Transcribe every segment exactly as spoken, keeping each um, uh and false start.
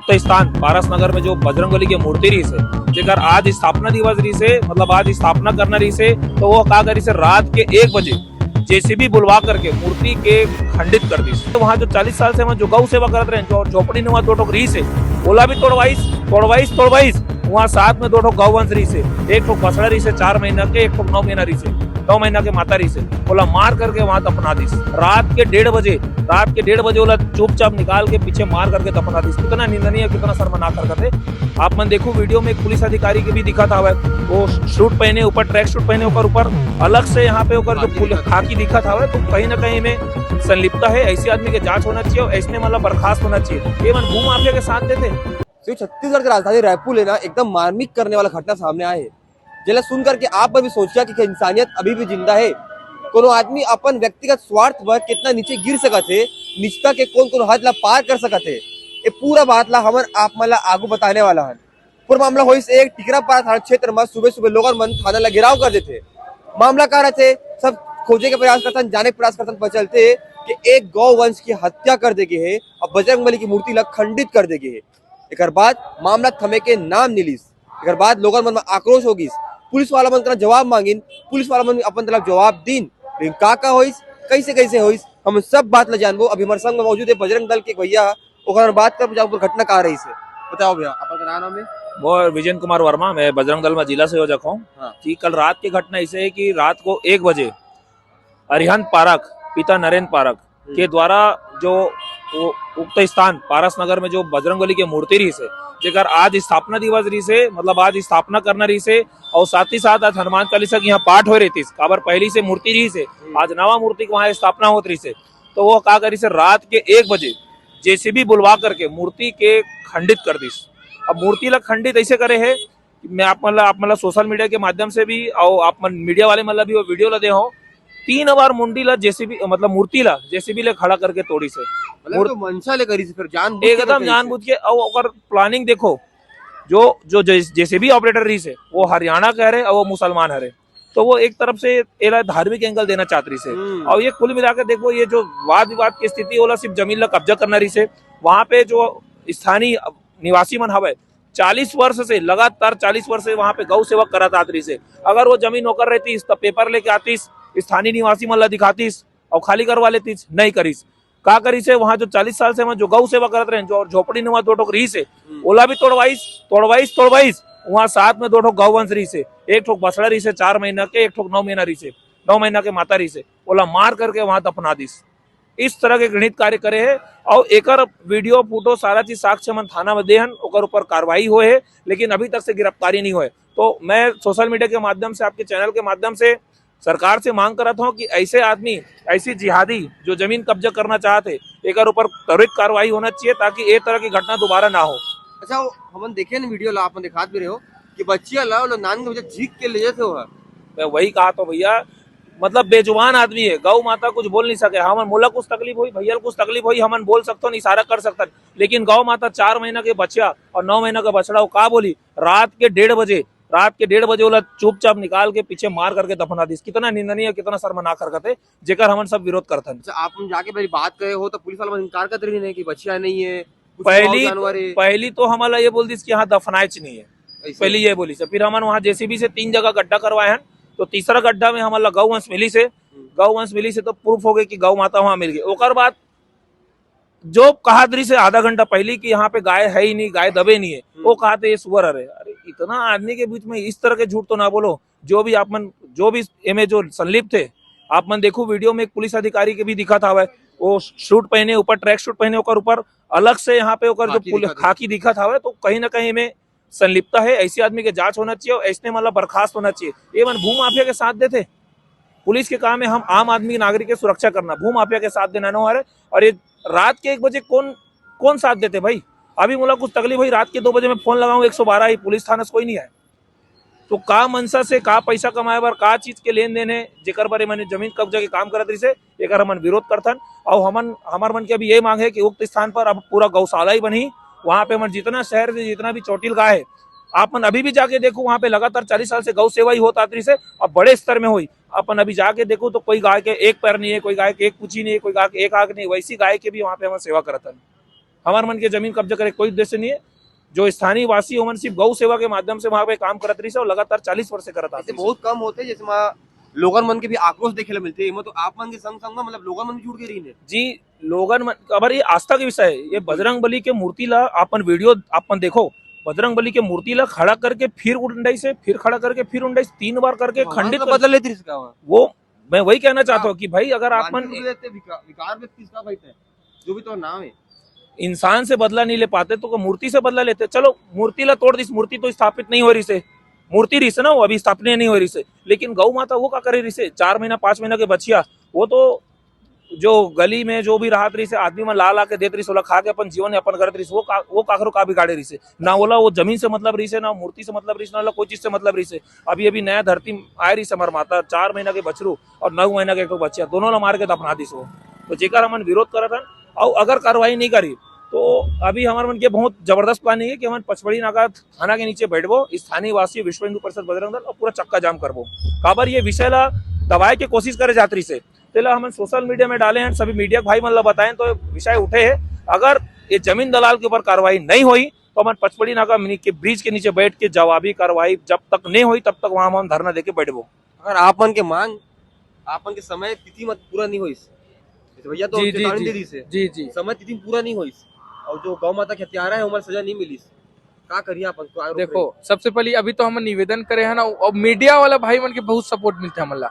तो स्थान पारस नगर में जो बजरंगबली के मूर्ति रहिस हे, जेकर आज स्थापना दिवस रहिस हे, मतलब आज स्थापना करना रहिस हे, तो वो का करिस हे, रात के एक बजे जेसीबी बुलवा करके मूर्ति के खंडित कर दिस। तो वहाँ जो चालीस साल से वहाँ जो गौ सेवा करत रहे, जो झोपड़ी नुमा दो ठो रहिस हे, ओला भी तोड़वाइस, तोड़वाइस, तोड़वाइस। वहाँ साथ में दो ठो गौ वंश रहिस हे, एक ठो बछड़ा रहिस हे चार महीना के, एक ठो नौ महीना रहिस हे, नौ महीना के माता रहिस हे, ओला मार करके वहाँ दफना दिस। रात के डेढ़ बजे, रात के डेढ़ बजे ओला चुपचाप निकाल के पीछे मार करके दफना दिस। कितना निंदनीय, कितना शर्मनाक हरकत हे। आप मन देखो, वीडियो में एक पुलिस अधिकारी के भी दिखत हवय, वो सूट पहने, ऊपर ट्रैक सूट पहने, ओकर ऊपर अलग से यहाँ पे ओकर जो पुल-, खाकी दिखत हवय, तो कहीं ना कहीं में संलिप्तता हे। ऐसे आदमी के जांच होना चाहिए और ऐसने मतलब बर्खास्त होना चाहिए। ये मन भूमाफिया के साथ देते। जो छत्तीसगढ़ के राजधानी रायपुर ले ना एकदम मार्मिक करने वाला घटना सामने आए हे, जेला सुन करके आप मन भी सोचिया कि क्या इंसानियत अभी भी जिंदा हे? कोनो आदमी अपन व्यक्तिगत स्वार्थ बर कितना नीचे गिर सकत हे, निजता के कौन-कौन हद ला पार कर सकत हे, ये पूरा बात ला हमन आप मन ला आगू बताने वाला हन। पूरा मामला होइस एक टिकरापारा थाना क्षेत्र म। सुबह-सुबह लोगन मन थाना ला घेराव कर देथे। मामला का रहथे, सब खोजे के प्रयास करथन, जाने के प्रयास करथन, पता चलथे कि एक गौ वंश की हत्या कर दे गे हे, अब बजरंगबली की मूर्ति ला खंडित कर दे गे हे। एकर बाद मामला थमे के नाम नइ लिस। एकर बाद लोगन मन म आक्रोश हो गिस। पुलिस वाला मन करा जवाब मांगिन, पुलिस वाला मन अपन तरफ जवाब दीन। लेकिन का का होइस, कैसे कैसे होइस, हम सब बात ला जानबो। अभी हमर संग में मौजूद हे बजरंग दल के एक भैया, ओकर बात करबो, जाबो घटना का रहिस हे। बताओ भैया, आपका नाम है? मोर विजेंद्र कुमार वर्मा, मैं बजरंग दल में जिला संयोजक हूँ। हाँ। कि कल रात की घटना ऐसे है कि रात को एक बजे अरिहंत पारक, पिता नरेंद्र पारक हम्म। के द्वारा जो वो उक्त स्थान पारस नगर में जो बजरंगबली के मूर्ति रहिस हे, जेकर आज स्थापना दिवस रहिस हे, मतलब आज स्थापना करना रहिस हे, और साथ ही साथ आज हनुमान चालीसा के यहाँ पाठ हो रहिस, काबर पहली से मूर्ति रहिस हे, हम्म। आज नवा मूर्ति के वहाँ स्थापना होत रहिस हे, तो वो का करिस हे, रात के एक बजे जेसीबी बुलवा करके मूर्ति के खंडित कर दिस। अब मूर्ति ला खंडित ऐसे करे हे, मैं आप मन ला, आप मन ला सोशल मीडिया के माध्यम से भी और आप मन मीडिया वाले मन ला भी वो वीडियो ला दे हो, तीन बार मुंडी ला जेसीबी, मतलब मूर्ति ला जेसीबी ले खड़ा करके तोड़िस हे। मतलब मूर्ति तो मंशा ले करिस हे, फिर जानबूझ के एकदम करिस हे। जानबूझ के। और ओकर प्लानिंग देखो, जो, जो जे-, जेसीबी ऑपरेटर रहिस हे, वो हरियाणा के हरे और वो मुसलमान हरे, तो वो एक तरफ से एला धार्मिक एंगल देना चाहत रहिस हे। हम्म। और ये कुल मिला के देखो, ये जो वाद विवाद की स्थिति, ओला सिर्फ जमीन ला कब्जा करना रहिस हे। वहाँ पे जो स्थानीय निवासी मन हवे, चालीस वर्ष से, लगातार चालीस वर्ष से वहाँ पे गौ सेवा करत आत रहिस हे। अगर वो जमीन ओकर रहतीस, त पेपर लेके आतीस, स्थानीय निवासी मन ला दिखातीस और खाली करवा लेतीस, नहीं करिस। का करिस हे, वहाँ जो चालीस साल से वहाँ जो गौ सेवा करत रहे, जो झोपड़ी नुमा दो ठो रहिस हे, हम्म। ओला भी तोड़वाइस, तोड़वाइस, तोड़वाइस। वहाँ साथ में दो ठो गौ वंश रहिस हे, एक ठो बछड़ा रहिस हे चार महीना के, एक ठो नौ महीना रहिस हे, नौ महीना के माता रहिस हे, ओला मार करके वहाँ दफना दिस। इस तरह के घृणित कार्य करे हे। और एकर वीडियो, फोटो, सारा चीज, साक्ष्य मन थाना में दे हन, ओकर ऊपर कार्रवाई होए हे, लेकिन अभी तक से गिरफ्तारी नहीं होए। तो मैं सोशल मीडिया के माध्यम से, आपके चैनल के माध्यम से सरकार से मांग करत हूँ कि ऐसे आदमी, ऐसी जिहादी जो जमीन कब्जा करना चाहत हे, एकर ऊपर त्वरित कार्रवाई होना चाहिए, ताकि ए तरह की घटना दोबारा ना हो। अच्छा, वो हमन देखे न वीडियो ला, आप मन दिखात भी रहे हो कि बच्चिया ला, वो लोग नान के बच्चा झीक के ले जाते हो। मैं वही कहा तो भैया, मतलब बेजुबान आदमी हे, गौ माता कुछ बोल नहीं सके। हमन, मोला कुछ तकलीफ होई, भैया ल कुछ तकलीफ होई, हमन बोल सकथन, इशारा कर सकथन, लेकिन गौ माता चार महीना के बच्चा और नौ महीना का बछड़ा, वो का बोली? रात के डेढ़ बजे, रात के डेढ़ बजे ओला चुपचाप निकाल के पीछे मार करके दफना दिस। कितना निंदनीय, कितना शर्मनाक हरकत हे, जेकर हमन सब विरोध करथन। अच्छा, आप मन जाके मेरी बात करे हो तो पुलिस वाला मन इनकार करत रहिन हे कि बच्चिया नहीं है, कुछ पहली, जानवर है। पहली तो हमन ला ये बोल दिस कि हाँ, दफनाएच नहीं है, ऐसे? पहली ये बोलिस। फिर हमन वहाँ जेसीबी से तीन जगह गड्ढा करवाए हन, तो तीसरा गड्ढा में हमन ला गौ वंश मिलिस हे। हम्म। गौ वंश मिलिस हे तो प्रूफ हो गए कि गौ माता वहाँ मिल गई। ओकर बाद जो कहा दृश्य आधा घंटा पहले कि यहाँ पे गाय है ही नहीं, गाय दबे नहीं है, हम्म। वो कहा थे ये सुअर हरे। अरे, इतना आदमी के बीच में इस तरह के झूठ तो ना बोलो। जो भी आप मन, जो भी एमे जो संलिप्त थे, आप मन देखो वीडियो में एक पुलिस अधिकारी के भी दिखत हवय, वो सूट पहने, ऊपर ट्रैक सूट पहने, ओकर ऊपर अलग से यहाँ पे ओकर जो खाकी पुल-, दिखत हवय। खाकी दिखत हवय, तो कहीं ना कहीं में संलिप्तता है। ऐसे आदमी के जांच होना चाहिए और ऐसने मतलब बर्खास्त होना चाहिए। ये मन भूमाफिया के साथ देते। पुलिस के काम है हम आम आदमी नागरिक के सुरक्षा करना, भूमाफिया के साथ देना नो हरे। और ये रात के एक बजे कौन, कौन साथ देते भाई? अभी मोला कुछ तकलीफ हुई, रात के दो बजे मैं फोन लगाऊं, एक सौ बारह ही, पुलिस थाना से कोई नहीं आया। तो का मंशा से, का पैसा कमाए बर, का चीज के लेन देन है, जेकर बर ये मन जमीन कब्जा के काम करत रहिसे, एकर हमन विरोध करथन। और हमन, हमर मन के अभी ये मांग है कि उक्त स्थान पर अब पूरा गौशाला ही बनही, वहाँ पे हमन जितना शहर से जितना भी चोटिल गाय है, आप मन अभी भी जाके देखो, वहाँ पे लगातार चालीस साल से गौ सेवा ही होत आत रहिसे, अब बड़े स्तर में होई। अपन अभी जाके देखो तो कोई गाय के एक पैर नहीं है, कोई गाय के एक पूछी नहीं है, कोई गाय के एक आंख नहीं है, वैसी गाय के भी वहाँ पे हमन सेवा करत हन। हमार मन के जमीन कब्जा करे कोई उद्देश्य नहीं है। जो स्थानीय वासी ओमन सिर्फ गौ सेवा के माध्यम से वहाँ पे काम करत रहिस हे और लगातार चालीस वर्ष से करत आत ऐसे रहिस हे। बहुत कम होथे, जैसे वहाँ लोगन मन के भी आक्रोश देखे ला मिलथे। एमा तो आप मन के संग संग में मतलब लोगन मन भी जुड़ के रहिन हे। जी, लोगन मन, अब ये आस्था के विषय है। ये बजरंग बली के मूर्ति ला अपन वीडियो अपन देखो, बजरंग बली के मूर्ति ला खड़ा करके फिर उंडाइस हे, फिर खड़ा करके फिर उंडाइस, तीन बार करके भगवान खंडित का कर बदला लेते इसका वहाँ। वो मैं वही कहना चाहता हाँ। हूँ कि भाई अगर आप मन मानसिक रूप से विकार व्यक्ति इसका भाई तय, जो भी तो नाम है। इंसान से बदला नहीं ले पाते तो मूर्ति से बदला लेते। चलो, मूर्ति ला तोड़ दिस, मूर्ति तो स्थापित नहीं हो रहिस हे, मूर्ति रहिस हे ना, वो अभी स्थापना नहीं हो रहिस हे, लेकिन गौ माता वो का करे रहिस हे, चार महीना पांच महीना के बछिया, वो तो जो गली में जो भी राहत रहिस हे, आदमी मन ला ला के देत रहिस हे, ओला खा के अपन जीवन यापन करत रहिस हे, वो का, वो काकरो का बिगाड़े रहिस हे? ना ओला वो जमीन से मतलब रहिस हे, ना मूर्ति से मतलब रहिस हे, ना ओला कोई चीज से मतलब रहिस हे। अभी अभी नया धरती आए रहिस हे हमर माता, चार महीना के बछरू और नौ महीना के एक ठो बच्चा, दोनों ला मार के दफना दिस हे। तो जेकर हमन विरोध करत हन, अउ अगर कार्रवाई नहीं करी तो अभी हमर मन के बहुत जबरदस्त planning है कि हमन पचमढ़ी नाका थाना के नीचे बैठबो, स्थानीय वासी, विश्व हिंदू परिषद, बजरंग दल और पूरा चक्का जाम करबो। काबर ये विषय ला दबाए के कोशिश करे जात रहिस हे, तेला हमन social media में डाले हन, सभी media के भाई मन ला बताएन तो विषय उठे हे। अगर ये जमीन दलाल के ऊपर कार्रवाई नहीं होई तो हमन पचमढ़ी नाका मिनी के bridge के नीचे बैठ के जवाबी कार्रवाई जब तक नहीं होई तब तक वहां हम धरना देके बैठबो। अगर आप मन के मांग, आप मन के समय तिथि मत पूरा नहीं होइस, जैसे भैया तो जी, जी, चेतावनी जी। दे दीस हे, जी, जी। समय तिथि पूरा नहीं होइस, और जो गौ माता के हत्यारा है, ओमन सजा नहीं मिलिस, का करिए आप मन? तो आरोप देखो, रहे। सबसे पहले अभी तो हम निवेदन करे हैं ना, अब मीडिया वाला भाई मन के बहुत सपोर्ट मिलथे हमन ला,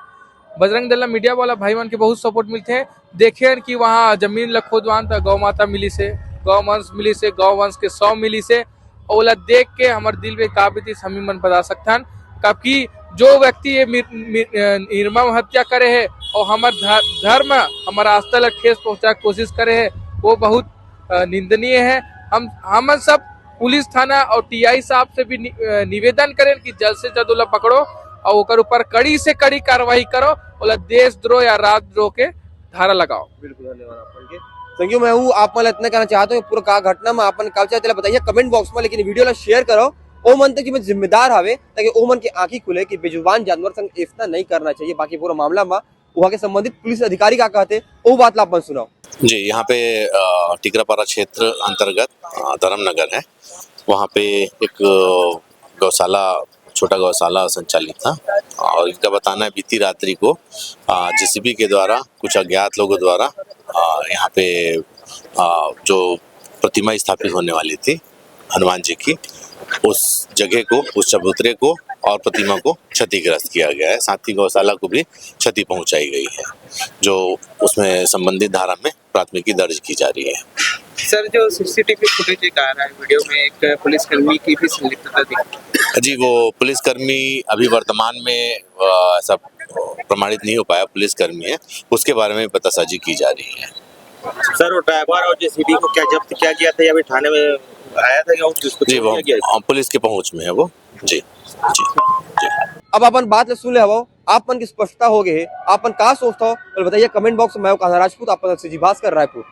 बजरंग दल ला मीडिया वाला भाई मन के बहुत सपोर्ट मिलथे। देखे हन कि वहाँ जमीन ला खोदवान त गौ माता मिलिस हे, गौ वंश मिलिस हे, गौ वंश के शव मिलिस हे, ओला देख के हमर दिल में का बीतिस, हम ही मन बता सकथन। काबर कि जो व्यक्ति ये मिर-, मिर-, अ, निर्मम हत्या करे हे और हमर ध-, धर्म, हमर आस्था ला ठेस पहुंचा के कोशिश करे हे, वो बहुत, अ, निंदनीय है। हम, हमन सब पुलिस थाना और टीआई साहब से भी नि-, अ, निवेदन करें कि जल्द से जल्द ओला पकड़ो और ओकर ऊपर कड़ी से कड़ी कार्रवाई करो, ओला देशद्रोह या राजद्रोह के धारा लगाओ। बिल्कुल, धन्यवाद आप मन के। संगी, मैं हूँ, आप मन ला इतना कहना चाहता हूँ, पूरा का घटना में आप मन का विचार, तेला बताइए comment box में, लेकिन वीडियो ला share करो, ओ मन तक जिम्मे-, जिम्मेदार हवे, ताकि ओ मन के आँखी खुले कि बेजुबान जानवर संग ऐसा नहीं करना चाहिए। बाकी पूरा मामला में वहाँ के संबंधित पुलिस अधिकारी का कहते, ओ बात ला आप मन सुनाओ। जी, यहाँ पे, अ, टिकरापारा क्षेत्र अंतर्गत, अ, धर्मनगर है, वहाँ पे एक, अ, गौशाला, छोटा गौशाला संचालित था और इनका बताना है बीती रात्रि को, अ, जेसीबी के द्वारा कुछ अज्ञात लोगों द्वारा, अ, यहाँ पे, अ, जो प्रतिमा स्थापित होने वाली थी हनुमान जी की, उस जगह को, उस चबूतरे को और प्रतिमा को क्षतिग्रस्त किया गया है। साथ ही गौशाला को भी क्षति पहुंचाई गई है, जो उसमें संबंधित धारा में प्राथमिकी दर्ज की जा रही है। सर, जो सीसीटीवी फुटेज एक आ रहा है, वीडियो में एक पुलिसकर्मी की भी संलिप्तता दिख रही है। जी, वो पुलिसकर्मी अभी वर्तमान में, अ, ऐसा प्रमाणित नहीं हो पाया, पुलिसकर्मी है, उसके बारे में पतासाजी की जा रही है। सर, वो ड्राइवर और जेसीबी को क्या जब्त किया गया था या अभी थाने में आया था, क्या उसको जी, छोड़ वो दिया गया? अ, पुलिस के पहुंच में है वो। जी, जी। अब अपन बात ले सुन ले हवो, आप मन की स्पष्टता हो गई है, आप मन का सोचता हो, तो बताइए comment box में। मैं हूं कान्हा राजपूत, आप मन से जी भास्कर रायपुर।